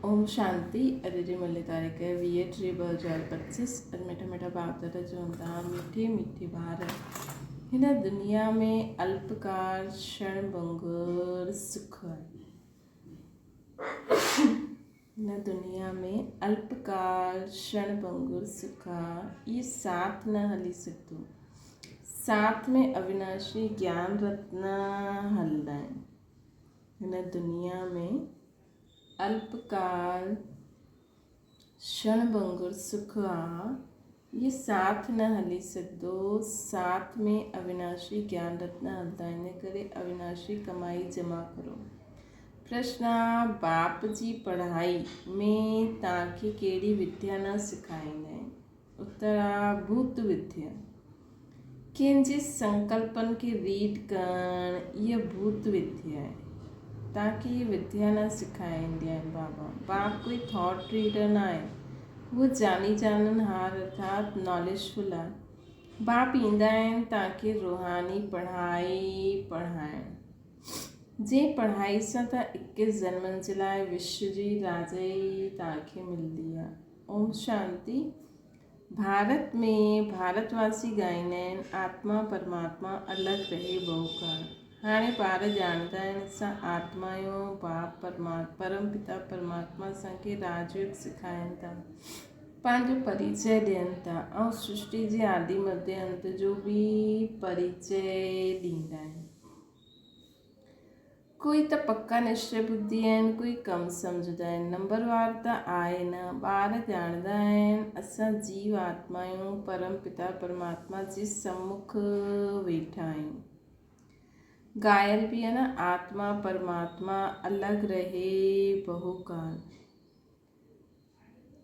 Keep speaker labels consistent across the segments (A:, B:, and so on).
A: اوم شانتي اڄ جي ملي تاريخ 20 ٽي 2025 اڄ مٺا مٺا باپ دادا چون ٿا مٺي مٺي ٻار هن دنيا ۾ الپڪار ڪشڻ ڀنگور سک آهي هن دنيا ۾ الپڪال ڪشڻ ڀنگور سک آ اهي ساٿ نه هلي سگهندو ساٿ ۾ اويناشي گيان رتن هلندا آهن هن دنيا ۾ الپڪال ڪشڻ ڀنگور سک آ اهي ساٿ نه هلي سگهندو ساٿ ۾ اويناشي گيان رتن هلندا آهن ان ڪري اويناشي ڪمائي جمع ڪرو پرشن باپ جي پڙهائي ۾ توهان کي ڪهڙي وديا نه سکائيندا آهن؟ اتر ڀوت وديا. ڪنهن جي سنڪلپن کي ريڊ ڪرڻ اها ڀوت وديا آهي. توهان کي اها وديا نه سکائيندي آهن بابا. باپ ڪوئي ٿاٽ ريڊر نه آهي. هو جاني جانن هار ارٿات ناليجفل آهي. باپ ايندا آهن توهان کي روحاني پڙهائي پڙهائڻ. جنهن پڙهائي سان توهان اڪيس جنمن جي لاء وشو جي راجائي توهان کي ملندي آهي. اوم شانتي. ڀارت ۾ ڀارت واسي ڳائيندا آهن آتما پرماتما الڳ رهي بهوڪال. هاڻي ٻار ڄاڻندا آهن اسان آتما آهيون باپ پرم پتا پرماتما اسان کي راج يوگ سکائين ٿا. پنهنجو پريچئه ڏين ٿا ۽ سرشٽي جي آدي مڌيه انت جو به پريچئه ڏيندا آهن. ڪوئي ته پڪا نشچي ٻڌي آهن، ڪوئي ڪم سمجهندا آهن. نمبر وار ته آهي نه. ٻار ڄاڻندا آهن، اسان جيو آتما آهيون، پرم پتا پرماتما جي سمک ويٺا آهيون. گايل به آهي نه، آتما پرماتما الڳ رهي بهوڪال.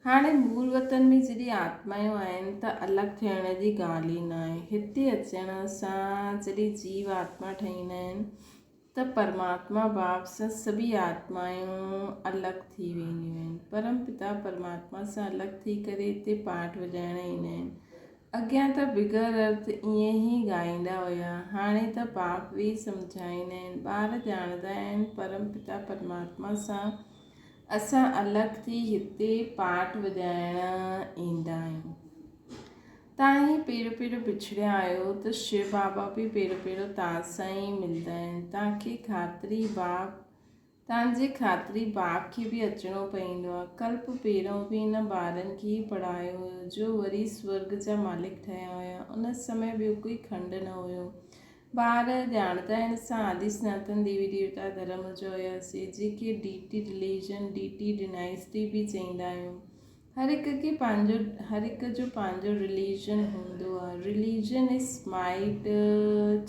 A: هاڻي مول وطن ۾ جڏهن آتمايون آهن ته الڳ ٿيڻ جي ڳالهه ئي ناهي. هتي اچڻ سان جڏهن جيو آتما ٺهيندا آهن ته پرماتما باپ سان سڀئي آتمايون الڳ ٿي وينديون آهن. پرم پتا پرماتما سان الڳ ٿي ڪري هتي پاٺ وڄائڻ ايندا آهن. اڳيان ته بغير ارٿ ائين ئي ڳائيندا هيا، هاڻي ته باپ ويهي سمجهائيندا آهن. ٻار ڄاڻندا آهن پرم پتا پرماتما سان اسان الڳ ٿي هتي پاٽ وڄائڻ ايندا آهيون. تان هي پيرو پيرو بڇڙيا آهيو ته شو بابا به پيرو پيرو تان سان ئي ملدا آهن. تان کي خاطري باپ تان جي خاطري باپ کي به اچڻو پئيندو آهي. ڪلپ پيرون به هن ٻارن کي ئي پڙهايو هيو جو وري سورڳ جا مالڪ ٺهيا هيا. ان سمي ٻيو ڪوئي کنڊ نه هيو. ٻار ڄاڻندا آهن اسان آدي سناتن ديوي ديوتا ڌرم جو هياسي جيڪي ڊيٽي رليجن ڊيٽي ڊنائسٽي به چئيندا آهيون هر هڪ کي پنهنجو هر هڪ جو پنهنجو رليجن هوندو آهي رليجن از مائٽ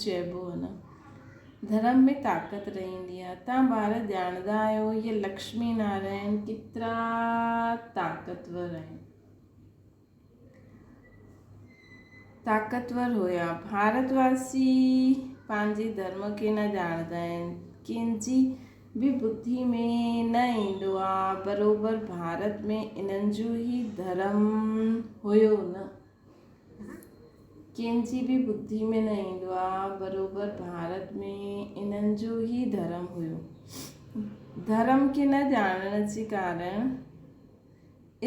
A: چئبو آهي نه ڌرم ۾ طاقت رهندي آهي تان ٻار ڄاڻندا آهيو هي لڪشمي نارائڻ ڪيترا طاقتور آهن طاقتور هيا. ڀارت واسي پنهنجي ڌرم کي نه ڄاڻندا آهن. ڪنهن جي به ٻڌي ۾ نه ايندو آ. بروبر ڀارت ۾ انهن جو ئي ڌرم هيو نه. ڪنهن جي به ٻڌي ۾ نه ايندو آ. بروبر ڀارت ۾ انهن جو ئي ڌرم هيو. ڌرم کي نه ڄاڻڻ جي ڪارڻ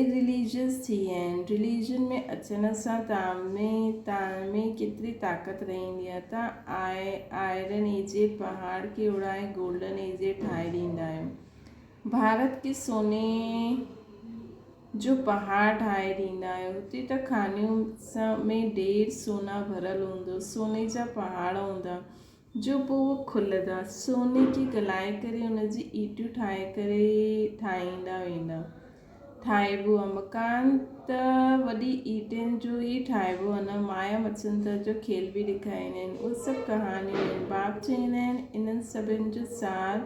A: Irreligious ٿي ويا آهن. رليجن ۾ اچڻ سان توهان ۾ توهان ۾ ڪيتري طاقت رهندي آهي. توهان آئرن ايجيڊ پهاڙ کي اڙائي گولڊن ايجيڊ ٺاهي ڏيندا آهيو. ڀارت کي سوني جو پهاڙ ٺاهي ڏيندا آهيو. هتي ته کانيون ۾ ڍير سونا ڀرل هوندو. سوني جا پهاڙ هوندا. جو پوء اهو کلندا. سوني کي ڳلائي ڪري ان جي ايٽيون ٺاهي ڪري ٺاهيندا ويندا. ٺاهبو آهي. مڪان ته وڏي ايٽين جو ئي ٺاهبو آهي نه. مايا مڇندر جو کيل به ڏيکاريندا آهن. اهي سڀ ڪهاڻيون آهن. باپ چئيندا آهن انهن سڀن جو سار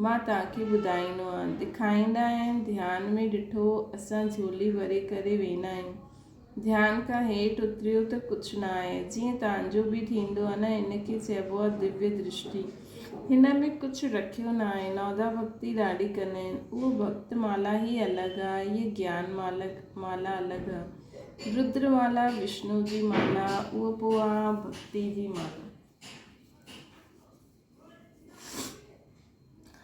A: مان توهان کي ٻڌائيندو آهيان. ڏکائيندا آهن. ڌيان ۾ ڏٺو اسان جهولي ڀري ڪري ويندا آهيون. ڌيان کان هيٺ اتريو ته ڪجهه نه آهي. جيئن توهان جو به ٿيندو آهي نه ان کي چئبو آهي دويه درشٽي. هن ۾ ڪجهه رکيو نه آهي. نودا ڀڳتي ڏاڍي ڪندا آهن. اهو ڀڳت مالا ئي الڳ آهي. هيء گيان مالا الڳ آهي. ردر مالا وشنو جي مالا اهو پوء آهي ڀڳتي جي مالا.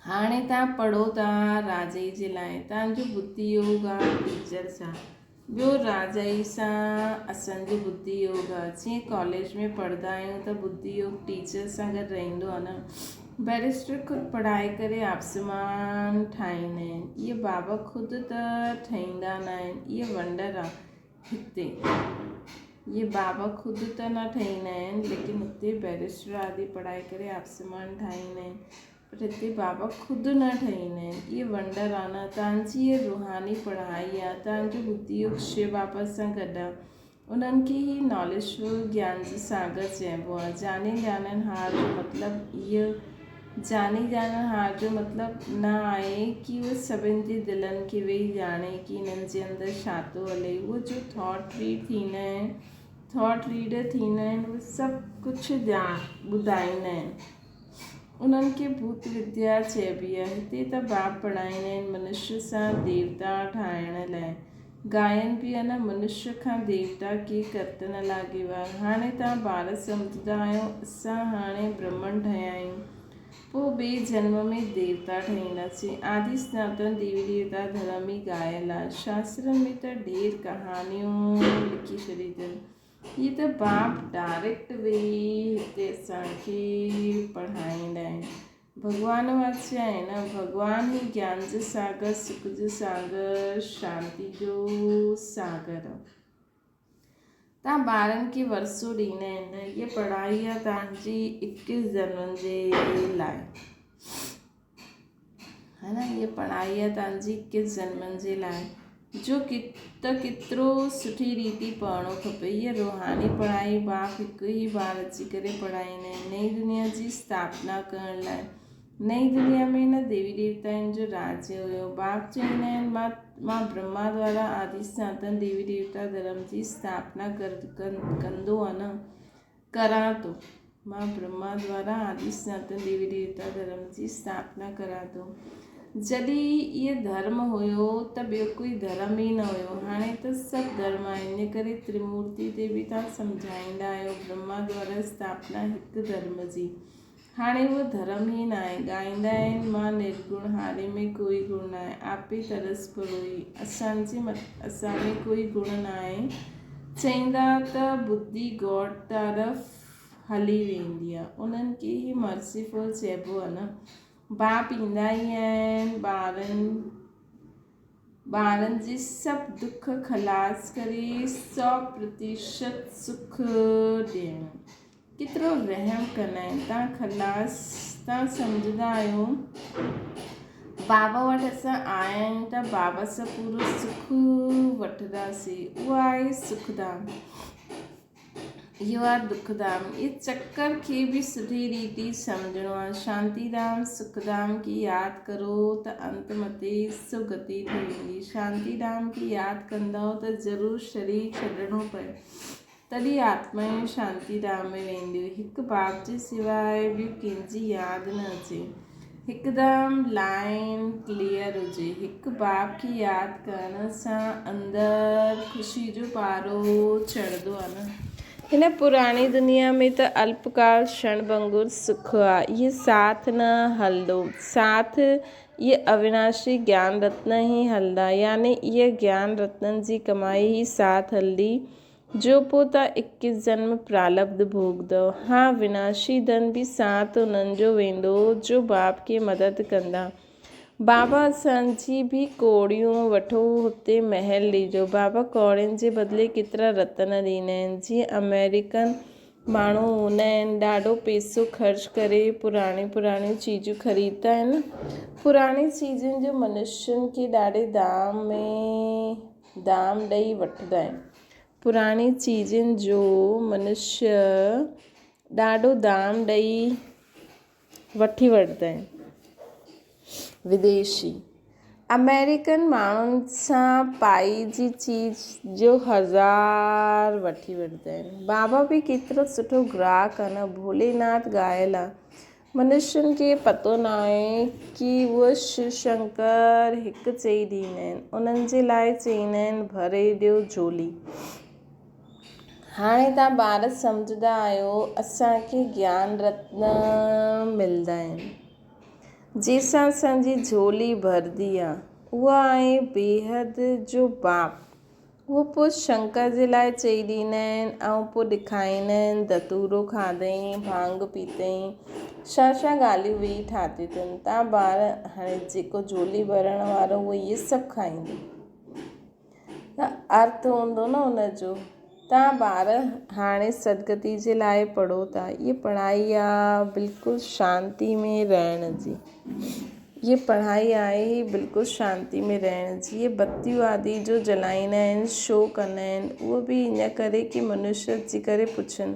A: هاڻي توهان پڙهو ٿا راجئي جي لاء، توهان جو ٻڌي يوگ آ ٽيچر سان، ٻيو راجائي سان اسان جو ٻڌي يوگ آ، جيئن ڪاليج ۾ پڙهندا آهيون ته ٻڌي يوگ ٽيچر سان گڏ رهندو آ نه. بئريسٽر خود پڙهائي ڪري آپسمان ٺاهيندا آهن، اهي بابا خود ته ٺهيندا ناهن، اهي ونڊر آ هتي. اهي بابا خود ته نه ٺهيندا آهن، ليڪن هتي بئريسٽر آدي پڙهائي ڪري آپسمان ٺاهيندا آهن. پر هتي بابا خود نه ٺهيندا آهن. اهي ونڊر آ نه. توهان جي اهي روحاني پڙهائي آ، توهان جو ٻڌي يوگ شو بابا سان گڏ آ. انهن کي هي ناليجفل گيان جي ساگر چئبو آ. جاني ڄاڻڻ هار جو مطلب اهو جاني ڄاڻڻ هار جو مطلب نه آهي ڪي اهو سڀن جي دلن کي ويهي ڄاڻي ڪي انهن جي اندر ڇا ٿو هلي. اهو جو ٿاٽ ريڊ ٿيندا آهن، ٿاٽ ريڊر ٿيندا آهن، اهي سڀ ڪجهه ڄاڻ ٻڌائيندا آهن. انهن کي ڀوت وديا چئبي آهي. هتي ته باپ پڙهائيندا آهن منشيه سان ديوتا ٺاهڻ لاء. گائن به آهي نه منشيه کان ديوتا ڪي ڪرت نه لاڳي وار. هاڻي توهان ٻار سمجهندا آهيو اسان هاڻي برهمڻ ٺهيا آهيون. پوء ٻئي جنم ۾ ديوتا ٺهينداسين. آدي سناتن ديوي ديوتا ڌرم ئي ڳايل آهي. شاسترن ۾ ته ڍير ڪهاڻيون لکي ڇڏي اٿن. هي ته باپ ڊائريڪٽ ويهي هتي اسان کي پڙهائيندا آهن. ڀڳوان واچي آهي نه، ڀڳوان هي گيان جو ساگر، سک جو ساگر، شانتي جو ساگر آهي. تان ٻارن کي ورثو ڏيندا آهن نه، هيء پڙهائي آهي تان جي اڪيس جنمن جي لاء. ها نه هيء پڙهائي آهي توهان جي اڪيس جنمن جي لاء جو ته ڪيترو سٺي ريتي پڙهڻو کپي. هيء روحاني پڙهائي باپ هڪ ئي بار اچي ڪري پڙهائيندا آهن نئين دنيا جي اسٿاپنا ڪرڻ لاء. نئين دنيا ۾ نه ديوي ديوتائن جو راڄ هيو. باپ چئيندا آهن مان مان برهما دوارا آدي سناتن ديوي ديوتا ڌرم جي اسٿاپنا ڪندو آهيان نه ڪران ٿو. مان برهما دوارا آدي سناتن ديوي ديوتا ڌرم جي اسٿاپنا ڪران ٿو. جڏهن اهي ڌرم هيو ته ٻيو ڪوئي ڌرم ئي نه هيو. هاڻي ته سڀ ڌرم آهن. ان ڪري ترمورتي تي به توهان سمجهائيندا آهيو برهما دوارا اسٿاپنا هڪ ڌرم جي. هاڻي اهو ڌرم ئي ناهي. ڳائيندا آهن مان نرگڻ هاري ۾ ڪوئي گڻ ناهي. آپي ترس پروئي. اسان جي اسان ۾ ڪوئي گڻ ناهي. چئيندا ته ٻڌي گاڊ طرف هلي ويندي آ. انهن کي ئي مرسيفل چئبو آ نه. باپ ايندا ئي آهن ٻارن ٻارن جي سڀ دک خلاص ڪري 100% سک ڏيڻ. ڪيترو رحم ڪندا آهن. تان خلاص تان سمجهندا آهيو بابا وٽ اسان آيا آهيون ته بابا سان پورو سک وٺنداسين. اهو آهي سک ڌام، اهو آهي دک ڌام. اهي چڪر کي به سٺي ريتي سمجهڻو آهي. شانتي ڌام سک ڌام کي ياد ڪرو ته انت متي سگتي ٿي ويندي. شانتي ڌام کي ياد ڪندؤ ته ضرور شرير ڇڏڻو پئي. تڏهن آتمائون شانتي ڌام ۾ وينديون. هڪ باپ جي سواء ٻيو ڪنهن جي ياد نه اچي. هڪدم لائين ڪليئر هجي. هڪ باپ کي ياد ڪرڻ سان اندر خوشي جو پارو چڙهندو آهي نه. هن پراڻي دنيا ۾ ته الپ ڪال ڪشڻ ڀنگر سک آ. اهي ساٿ نه هلندو. ساٿ اهي اويناشي گيان رتن ئي هلندا. يعني اهي گيان رتنن جي ڪمائي ئي ساٿ هلندي. جو پوء تان اڪيس جنم پرالبڌ ڀوڳندؤ. ها وناشي ڌن به ساٿ انهن جو ويندو جو باپ کي مدد ڪندا. بابا اسان جي به ڪوڙيون وٺو هتي محل ڏجو. بابا ڪوڙين جي بدلي ڪيترا رتن ڏيندا آهن. جيئن آمريڪن ماڻهو هوندا آهن ڏاڍو پيسو خرچ ڪري پراڻيون پراڻيون چيزون خريددا آهن نه. پراڻي چيزن جو منشين کي ڏاڍي دام ۾ دام ڏئي وٺندا آهن. پراڻي چيزن جو منشيه ڏاڍو دام ڏئي وٺي وٺندا آهن. وديشي آمريڪن ماڻهن سان پائي جي چيز جو هزار وٺي وٺندا آهن. بابا به ڪيترو سٺو گراهڪ آهي نه ڀوليناٿ ڳايل آهي. منشين کي پتو ناهي ڪي اهي شو شنڪر هڪ چئي ڏيندا آهن انهن جي لاء چئيندا آهن ڀري ڏيو جهولي. هاڻي توهان ٻار سمجهندا آهيو اسان کي گيان رتن ملندا آهن. جنهن سان اسان جي جهولي ڀرندي آ، اهو آهي بيحد جو باپ. اهو پوء شنڪر جي لاء چئي ڏيندا آهن ۽ پوء ڏکائيندا آهن، ڌتورو کاڌئين، ڀانگ پيتئين، ڇا ڇا ڳالهيون ويهي ٺاهيون اٿن. تان ٻار هاڻي جيڪو جهولي ڀرڻ وارو اهو اهي سڀ کائيندو. ته ارٿ هوندو نه ان جو. تان ٻار هاڻي سدگتي جي لاء پڙهو ٿا. هيء پڙهائي آ بلڪل شانتي ۾ رهڻ جي. هيء پڙهائي آهي ئي بلڪل شانتي ۾ رهڻ جي. هيء بتيون آدي جو جلائيندا آهن، شو ڪندا آهن، اهو به ان ڪري ڪي منشيه اچي ڪري پڇن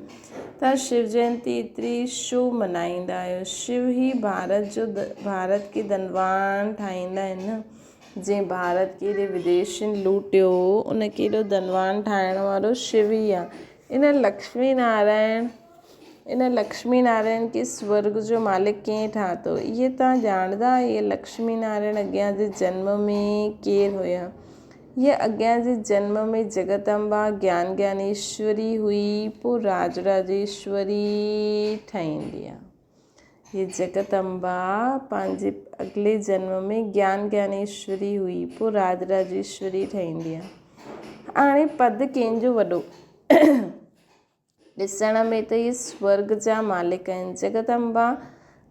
A: تان شو جينتي ايتري شو منائيندا آهيو. شو ئي ڀارت جو ڀارت کي ڌنوان ٺاهيندا آهن نه. جنهن ڀارت کي ايڏي وديشين لوٽيو هو، ان کي ايڏو ڌنوان ٺاهڻ وارو شو ئي آهي. ان لڪشمي نارائڻ ان لڪشمي نارائڻ کي سورڳ جو مالڪ ڪنهن ٺاهتو؟ اهي توهان ڄاڻندا آهيو اهي لڪشمي نارائڻ اڳيان جي جنم ۾ ڪير هيا؟ هيء اڳيان جي جنم ۾ جڳت امبا گيان گيانيشوري هئي، پوء راج راجيشوري ٺهيندي آهي. هيء جڳت امبا پنهنجي اڳلي جنم ۾ گيان گيانيشوري هئي، پوء راج راجيشوري ٺهيندي آهي. هاڻي پد ڪنهن جو وڏو؟ ڏسڻ ۾ ته اهي سورڳ جا مالڪ آهن. جڳت امبا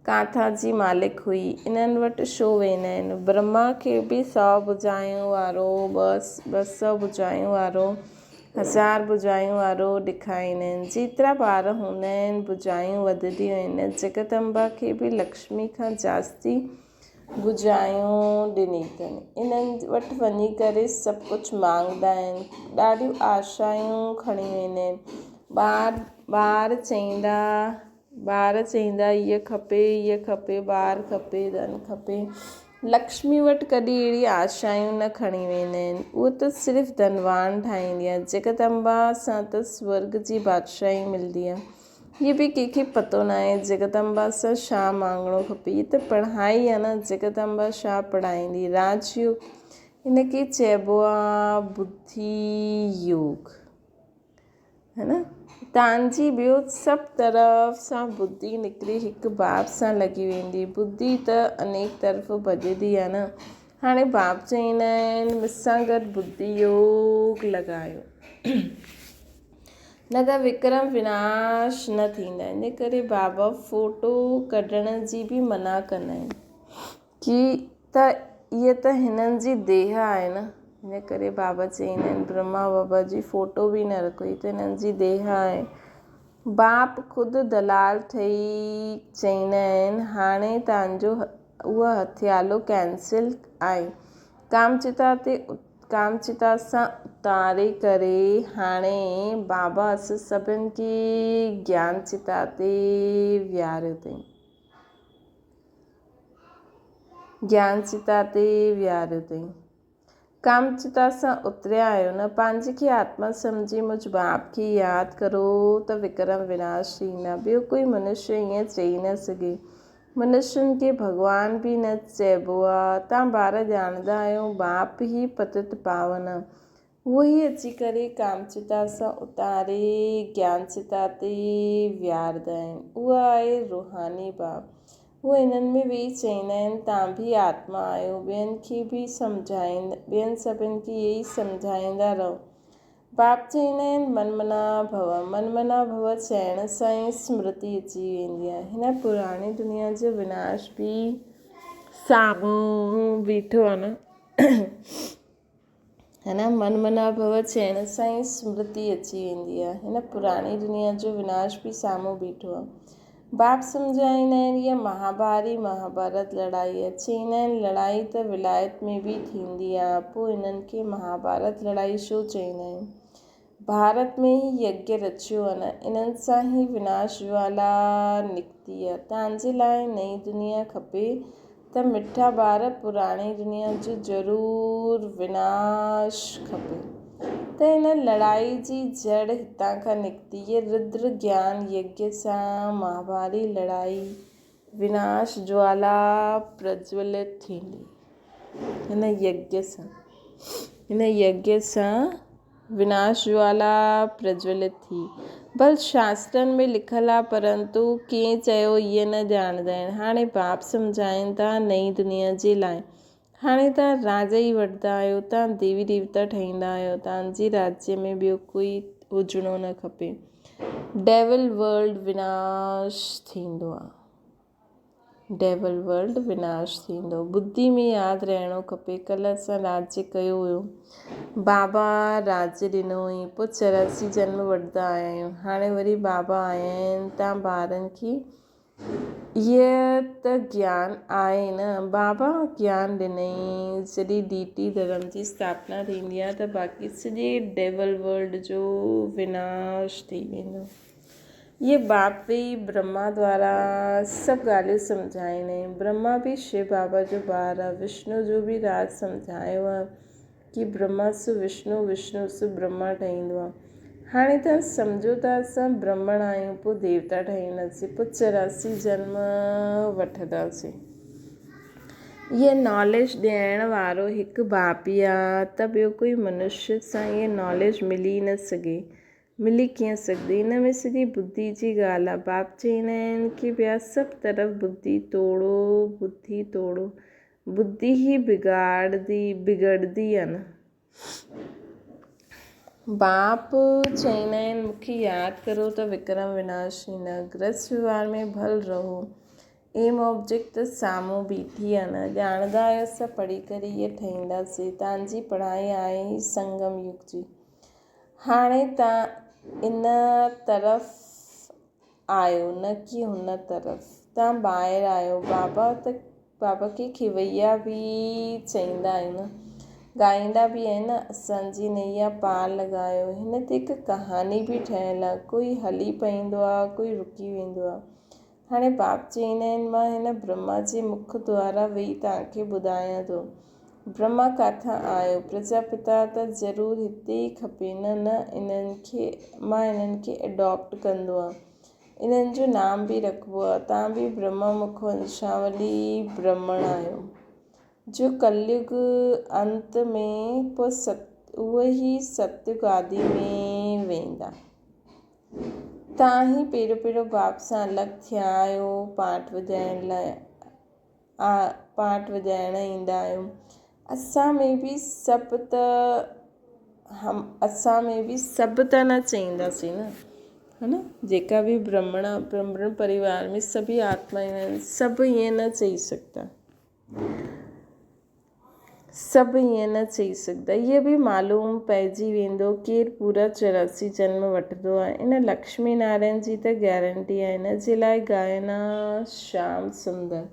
A: ڪاٿان جي مالڪ هئي؟ انهن وٽ ڇو ويندا آهن؟ برهما کي به سؤ ڀجايون وارو، 200 ڀجايون وارو، هزار ڀجايون وارو ڏکائيندا آهن. جيترا ٻار هوندا آهن، ڀجايون وڌنديون آهن. جڳت امبا کي به لڪشمي کان جاستي ڀجايون ڏني اٿن. انهن وٽ وڃي ڪري سڀ ڪجهه مانگندا آهن. ڏاڍيون آشايون کڻي ويندا آهن. ٻار ٻار چئيندا ٻار چئيندا هيء کپي هيء کپي ٻار کپي ڌن کپي. لڪشمي وٽ ڪڏهن اهڙي آشايون نه کڻي ويندا آهن. اهو ته صرف ڌنوان ٺاهيندي آهي. جڳت امبا سان ته سورڳ جي بادشاهي ملندي آهي. هيء به ڪنهن کي پتو ناهي جڳت امبا سان ڇا مانگڻو کپي. هيء ته پڙهائي آهي نه جڳت امبا ڇا پڙهائيندي. راج يوگ هن کي چئبو آهي ٻڌي يوگ. ها نه تانجي ٻيو سڀ طرف سان ٻڌي نڪري هڪ باب سان لڳي ويندي ٻڌي ته انيڪ طرف ڀڄندي آ نه هاڻي باب چئيندا آهن مون سان گڏ ٻڌي يوگ لڳايو نه ته وڪرم وناش نه ٿيندا ان ڪري بابا فوٽو ڪڍڻ جي به منع ڪندا آهن ڪي ته اهي ته هنن جي ديهه آهي نه، ان ڪري بابا چئيندا آهن برهما بابا جي فوٽو به نه رکو، هي ته هنن جي ديهه آهي. باپ خود دلال ٺهي چئيندا آهن هاڻي تنهنجو اهو هٿيالو ڪينسل آهي. ڪامچتا تي ڪامچتا سان اتاري ڪري هاڻي بابا اسان سڀن کي گيان چتا تي ويهاريو اٿئي. گيان چتا تي ويهاريو اٿئي. ڪام چتا سان اتريا آهيو نه؟ پنهنجي کي آتما سمجهي مجھ باپ کي ياد ڪرو ته وڪرم وناش ٿيندا. ٻيو ڪوئي منشيه ائين چئي نه سگهي. منشين کي ڀڳوان به نه چئبو آ. تان ٻار ڄاڻندا آهيو باپ ئي پتت پاون آ. اهو ئي اچي ڪري ڪامچتا سان اتاري گيانچتا تي ويهاريندا آهن. اهو آهي روحاني باپ. هو انهن ۾ ويهي چئيندا آهن، توهان به آتما آهيو، ٻين کي به سمجهائيندا، ٻين سڀن کي اهي ئي سمجهائيندا رهو. باپ چئيندا آهن، من منا ڀو. من منا ڀو چئڻ سان ئي سمرتي اچي ويندي آهي. هن پراڻي دنيا جو وناش به سامهون بيٺو آهي نه. هن من منا ڀو چئڻ سان ئي سمرتي اچي ويندي آهي. هن پراڻي دنيا جو وناش به سامهون بيٺو آهي. باپ سمجهائيندا آهن هيء مهاڀاري مهاڀارت لڙائي آهي. چئيندا آهن لڙائي ته ولايت ۾ به ٿيندي آهي پوء هنن کي مهاڀارت لڙائي ڇو چئيندا آهن. ڀارت ۾ هي يگيا رچيو آهي نه انهن سان هي وناش جوالا نڪتي آهي. تان جي لاء نئين دنيا کپي ته مٺا ٻار پراڻي دنيا جو ضرور وناش کپي ته هن لڙائي جي جڙ هتان کان نڪتي. هي ردر گيان يگيا سان مهاڀاري لڙائي وناش جوالا پرجولت ٿيندي. هن يگيا سان هن يگيا سان. وناش جوالا پرجولت ٿي. ڀل شاسترن ۾ لکيل آ پرنتو ڪنهن چيو اهي نه ڄاڻندا آهن. هاڻي باپ سمجهائين ٿا نئين دنيا جي لاء. هاڻي توهان راڄ ئي وٺندا آهيو، توهان ديوي ديوتا ٺهيندا آهيو، توهان جي راجيه ۾ ٻيو ڪوئي هجڻو نه کپي. ڊيول ورلڊ وناش ٿيندو آهي. ڊيول ورلڊ وناش ٿيندو. ٻڌي ۾ ياد رهڻو کپي. ڪلهه اسان راجيه ڪيو هيو. بابا راجيه ڏنو هئي. پوء 84 جنم وٺندا آيا آهيون. هاڻي وري بابا آيا آهن تان ٻارن کي هيء ته گيان آهي نه. بابا گيان ڏنئي. جڏهن ڊيٽي ڌرم جي اسٿاپنا ٿيندي آهي ته باقي سڄي ڊيول ورلڊ جو وناش ٿي ويندو. هيء باپ ويئي برهما دوارا سڀ ڳالهيون سمجهائيندائين. برهما به شو بابا جو ٻار آهي. وشنو جو به راز سمجهايو آهي. ڪي برهما سو وشنو، وشنو سو برهما ٺهيندو آ. هاڻي توهان سمجهو ته اسان برهمڻ آهيون پوء ديوتا ٺهينداسين پوء 84 جنم وٺنداسين. هيء ناليج ڏيڻ وارو هڪ باپ ئي آ ته ٻيو ڪوئي منشيه سان هيء ناليج ملي نه سگهي. ملي ڪيئن سگهندي؟ ان ۾ سڄي ٻڌي جي ڳالهه آ. باپ چئيندا آهن ڪي ٻيا سڀ طرف ٻڌي توڙو، ٻڌي توڙو. ٻڌي ئي بگاڙدي، بگڙدي آ نه. باپ چئيندا آهن مون کي ياد ڪرو ته وڪرم وناش ٿيندا. گرهست وهنوار ۾ ڀل رهو. ايم آبجيڪٽ ته سامهون بيٺي آ نه. ڄاڻندا آهيو اسان پڙهي ڪري اهي ٺهينداسين. تان جي پڙهائي آهي ئي سنگم يگ جي. هاڻي تان ان طرف آهيو نه ڪي هن طرف. تان ٻاهر آهيو. بابا ته بابا کي کيويا به چئيندا آهيون نه. ڳائيندا به آهن نه اسان جي نيا پار لڳايو. هن تي هڪ ڪهاڻي به ٺهيل آ. ڪوئي هلي پئيندو آ ڪوئي رڪي ويندو آ. هاڻي باپ چئيندا آهن، مان هن برهما جي مک دوارا ويهي توهان کي ٻڌايان ٿو. برهما ڪاٿان آيو؟ پرجاپتا ته ضرور هتي ئي کپي نه؟ نه، انهن کي مان انهن کي اڊاپٽ ڪندو آهيان. انهن جو نام به رکبو آهي. توهان به برهما مک ونشاولي برهمڻ آهيو. جو ڪليگ انت ۾ پوء اهي ئي ستيگ آدي ۾ ويندا. توهان ئي پهريون پهريون باپ سان الڳ ٿيا آهيو، پاٺ وڄائڻ لاء پاٺ وڄائڻ ايندا آهيو. اسان ۾ به سڀ ته هم اسان ۾ به سڀ ته نه چئينداسين نه ها نه جيڪا به برهمڻ برهمڻ پريوار ۾ سڀئي آتمائون آهن سڀ ائين نه چئي سگهندا. سڀ ائين نه چئي سگهندا. اهو به معلوم پئجي ويندو ڪير پورا 84 جنم وٺندو آهي. ان لڪشمي نارائڻ جي ته گيرنٽي آهي. ان جي لاء ڳائن ها شيام سندر.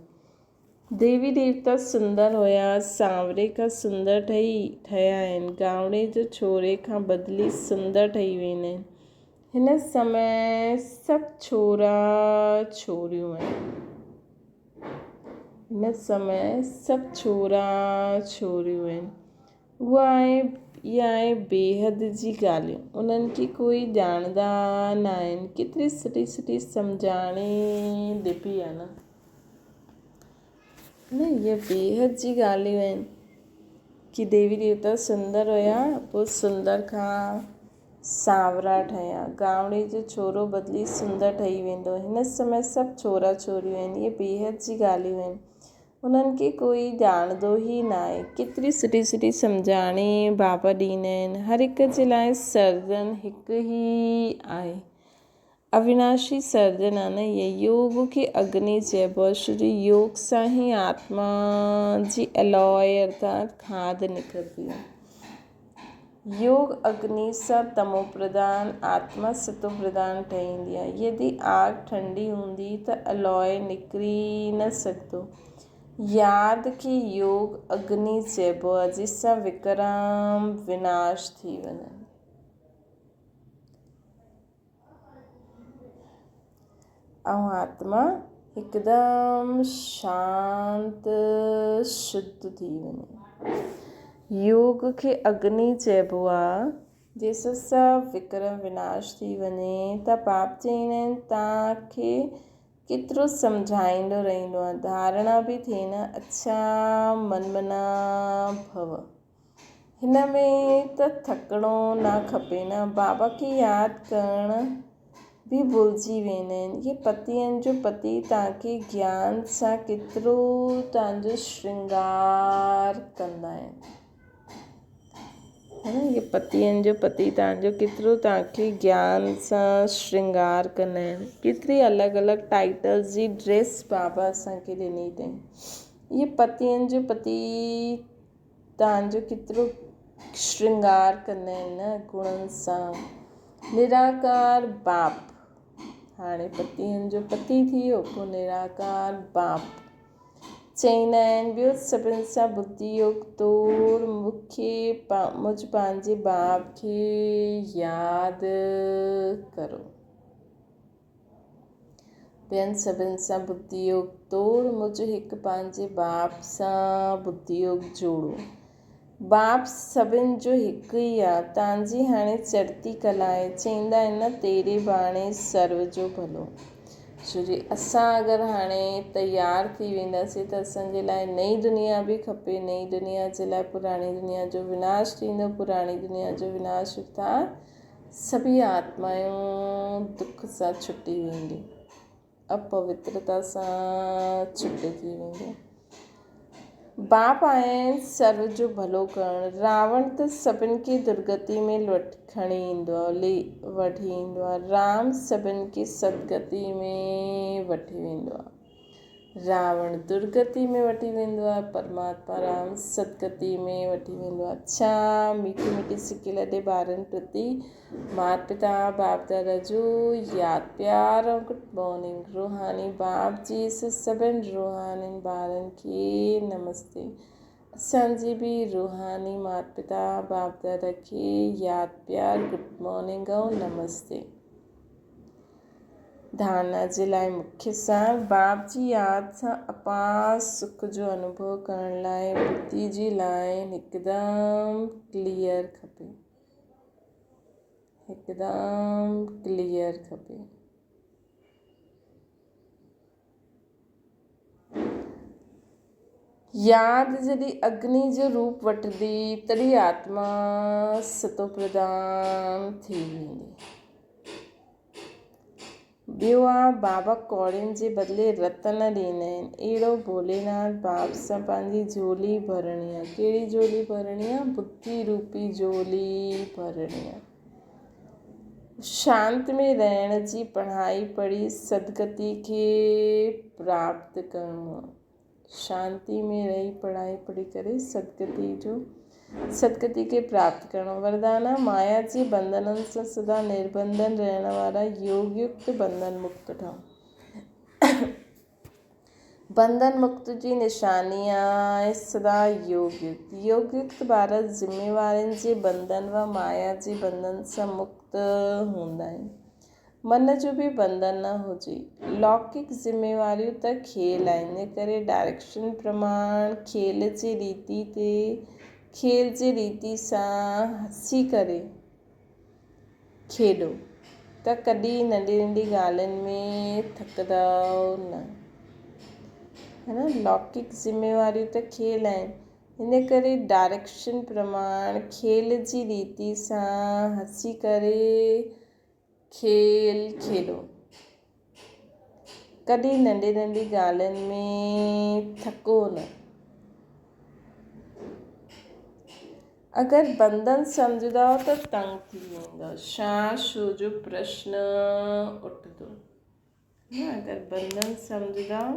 A: ديوي ديوتا سندر هيا، سانوري کان سندر ٺهي ٺهيا آهن. گانوڙي جو ڇوري کان بدلي سندر ٺهي ويندا آهن. هن سمي سڀ ڇورا ڇوريون آهن. هن سمي سڀ ڇورا ڇوريون آهن. اها آهي اها آهي بيحد جي ڳالهيون. انهن کي ڪوئي ڄاڻندا نه آهن. ڪيتري سٺي سٺي سمجهاڻي ڏبي آهي نه. نه اهي بيحد جي ڳالهيون آهن ڪي ديوي ديوتا سندر هيا پوء سندر کان سانورا ٺهيا. گانوڙي جو ڇورو بدلي سندر ٺهي ويندو. هن سمي سڀ ڇورا ڇوريون آهن. اهي بيحد جي ڳالهيون آهن. انهن کي ڪوئي ڄاڻندو ئي ناهي. ڪيتري سٺي سٺي سمجهاڻي بابا ڏيندا آهن. هر هڪ جي لاء سرجن هڪ ئي آهي. اويناشي سرجن آهي نه اهي. يوگ کي اگني چئبو آهي. ڇو جو يوگ سان ئي آتما جي الوء ارٿات کاڌ نڪرندي آهي. يوگ اگني سان تمو پرڌان آتما ستو پرڌان ٺهيندي آهي. يدي آگ ٺنڊي هوندي ته الوء نڪري نه سگهندو. ياد کي يوگ اگني چئبو آهي جنهن سان وڪرم وناش ٿي وڃن. ۽ آتما هڪدم شانت شڌ ٿي وڃي. يوگ کي اگني چئبو آ، جنهن سان سڀ وڪرم وناش ٿي وڃي ته پاپ چئيندا آهن تان کي ڪيترو سمجهائيندو رهندو آ، ڌارڻا به ٿئي نه اڇا من منا ڀو. هن ۾ ته ٿڪڻو نه کپي نه. بابا کي ياد ڪرڻ به ڀلجي ويندا آهن. اهي پتين جو پتي توهان کي گيان سان ڪيترو توهان جو شرنگار ڪندا آهن. هي نه اهي پتين جو پتي توهان جو ڪيترو توهان کي گيان سان شرنگار ڪندا آهن. ڪيتري الڳ الڳ ٽائيٽلز جي ڊريس بابا اسان کي ڏني اٿئي. اهي پتين جو پتي توهان جو ڪيترو شرنگار ڪندا آهن نه گڻن سان. نراڪار باپ هاڻي پتين جو پتي ٿي ويو پوء نراڪار باپ چئيندا آهن. ٻيو سڀن سان ٻڌي يوگ طور مون کي مجھ پنهنجي باپ کي ياد ڪرو. ٻين سڀن سان ٻڌي يوگ طور مجھ هڪ پنهنجي باپ سان ٻڌي يوگ جوڙو. باپ سڀن جو هڪ ئي آ. تان جي هاڻي چڙهتي ڪلا آهي. چئيندا آهن نه تيري باڻي سرو جو ڀلو. ڇو جي اسان اگر هاڻي تيار ٿي وينداسين ته اسان جي لاء نئين دنيا به کپي. نئين دنيا جي لاء پراڻي دنيا جو وناش ٿيندو. پراڻي دنيا جو وناش ارٿات سڀيئي آتمائون دک سان ڇٽي وينديون، اپوترتا سان ڇٽي ٿي وينديون. باپ آهن سرو جو ڀلو ڪرڻ. راوڻ ته سڀن کي درگتي ۾ لوٽ کڻي ايندو آهي، وٺي ايندو آهي. رام سڀن کي سدگتي ۾ وٺي ويندو آهي. راوڻ درگتي ۾ وٺي ويندو آهي، پرماتما رام سدگتي ۾ وٺي ويندو آهي. ڇا مٺي مٺي سڪي لڏي ٻارن پرتي مات پتا باپ دادا جو ياد پيار ۽ گڊ مارننگ. روحاني باپ جي سڀن روحانين ٻارن کي نمستي. اسان جي به روحاني مات پتا باپ دادا کي ياد پيار گڊ مارننگ ۽ نمستي. ڌارڻا جي لاء مکيه سان باپ جي ياد سان اپار سک جو انوڀو ڪرڻ لاء ٻڌي جي لائين هڪدم ڪليئر کپي. هڪدم ڪليئر کپي. ياد جڏهن اگني جو روپ وٺندي تڏهن آتما ستوپرڌان ٿي ويندي. ٻيو آ بابا ڪوڙين جي بدلي رتن ڏيندا آهن. اهڙو ڀوليناٿ باب سان پنهنجي جهولي ڀرڻي آ. ڪهڙي جهولي ڀرڻي آ؟ ٻڌي روپي جهولي ڀرڻي آ. شانت ۾ رهڻ جي پڙهائي پڙهي سدگتي کي پراپت ڪرڻو آ. شانتي ۾ رهي پڙهائي پڙهي ڪري سدگتي جو سدگتي کي پراپت ڪرڻو. وردان آ مايا جي بنڌنن سان سدا نربنڌن رهڻ وارا يوگ يڪت بنڌن مڪت ٺهو. بنڌن مڪت جي نشاني آهي سدا يوگ يڪت. يوگ يڪت ٻار ذميوارين جي بنڌن و مايا جي بنڌن سان مڪت هوندا آهن. من جو به بنڌن نه هجي. لوڪڪ ذميواريون ته کيل آهن، ان ڪري ڊائريڪشن پرماڻ کيل جي ريتي تي کيل جي ريتي سان هسي ڪري کيڏو ته ڪڏهن ننڍي ننڍي ڳالهين ۾ ٿڪندؤ نه. هي نه لوڪڪ ذميواريون ته کيل آهن، ان ڪري ڊائريڪشن پرماڻ کيل جي ريتي سان هسي ڪري کيل کيڏو. ڪڏهن ننڍي ننڍي ڳالهين ۾ ٿڪو نه. اگر بنڌن سمجهندؤ ته تنگ ٿي ويندؤ. شا شو جو پرشن اٺندو. نه اگر بنڌن سمجهندؤ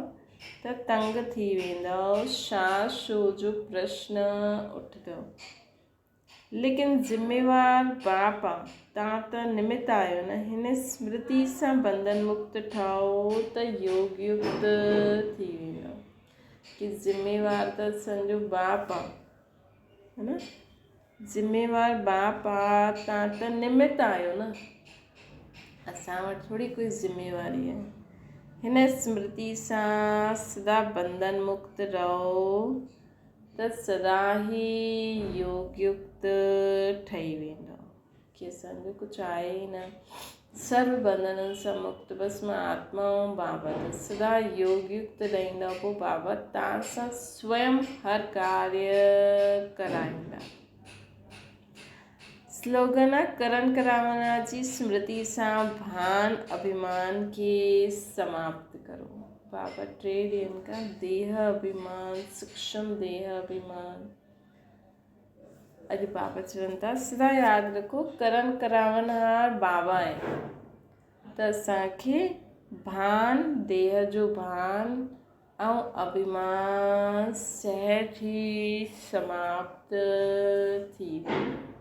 A: ته تنگ ٿي ويندؤ. شا شو جو پرشن اٺندو. ليڪن ذميوار باپ آ، توهان ته نمت آهيو نه، هن سمرتي سان بنڌن مڪت ٺهو ته يوگ يڪت ٿي ويندؤ. ڪي ذميوار ته اسان جو باپ آ، هي نه، ذميوار باپ آ، توهان ته نمت آهيو نه، اسان وٽ ٿوري ڪوئي ذميواري آهي. هن سمرتي سان سدا بنڌن مڪت رهو. ته سدا ئي يوگ يڪت ٺهي ويندو. ڪي اسان جو ڪجهه آهي ئي نه. سرو بنڌنن سان مڪت بس مان آتما ۽ بابا ته سدا يوگ يڪت رهندو پوء بابا تان سان سويم هر ڪاريه ڪرائيندا. سلوگن آ ڪرن ڪراونا جي سمرتي سان ڀان اڀيمان کي سماپت ڪرو. بابا ٽي ڏينهن کان ديهه اڀيمان، سوڪشم ديهه اڀيمان. اڄ بابا چون ٿا سدا ياد رکو ڪرن ڪراونهار بابا آهي ته اسان کي ڀان، ديهه جو ڀان ۽ اڀيمان سهج ئي سماپت ٿي ويندو.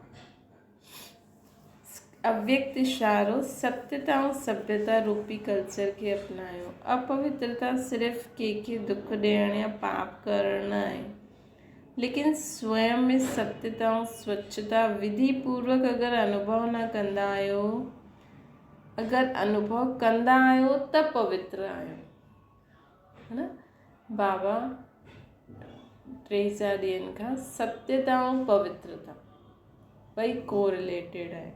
A: اويڪت اشارو، ستيتا ۽ سڀيتا روپي ڪلچر کي اپنايو. اپوترتا صرف ڪنهن کي دک ڏيڻ يا پاپ ڪرڻ نه آهي، ليڪن سوئم ۾ ستيتا ۽ سوڇتا وڌي پوروڪ اگر انوڀو نه ڪندا آهيو، اگر انوڀو ڪندا آهيو ته پوتر آهيو. ها نه بابا ٽي چار ڏينهن کان ستيتا ۽ پوترتا ٻئي ڪو رليٽيڊ آهن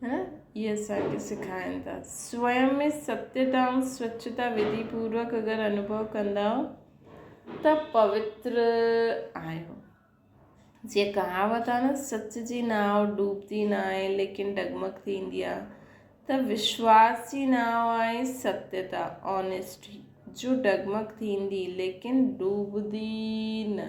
A: ها نه اهي اسانکي سکائن ٿا سوئم ۾ ستيتا ۽ سوڇتا وڌي پوروڪ اگر انوڀو ڪندا ته پوتر آهيو جيئن ڪهاوت آهي نه سچ جي ناو ڊوبدي ناهي ليڪن ڊگمگ ٿيندي آهي ته وشواس جي ناو آهي ستيتا، Honesty، جو ڊگمگ ٿيندي ليڪن ڊوبدي نه.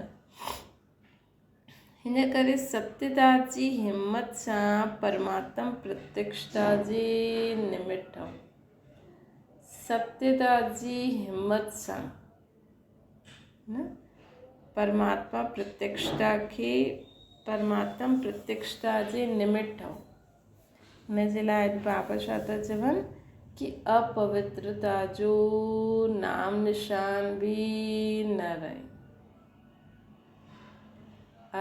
A: هن ڪري ستيتا جي همت سان پرماتم پرتيڪشتا جي نمت ٺهو. ستيتا جي همت سان. نه پرماتما پرتيڪشتا کي پرماتم پرتيڪشتا جي نمت ٺهو ان جي لاء اڄ بابا ڇا ٿا چون ڪي اپوترتا جو نام نشان به نه رهي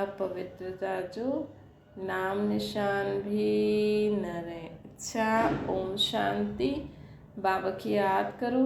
A: اپوترتا جو نام نشان به نه رهي اڇا اوم شانتي بابا کي ياد ڪرو.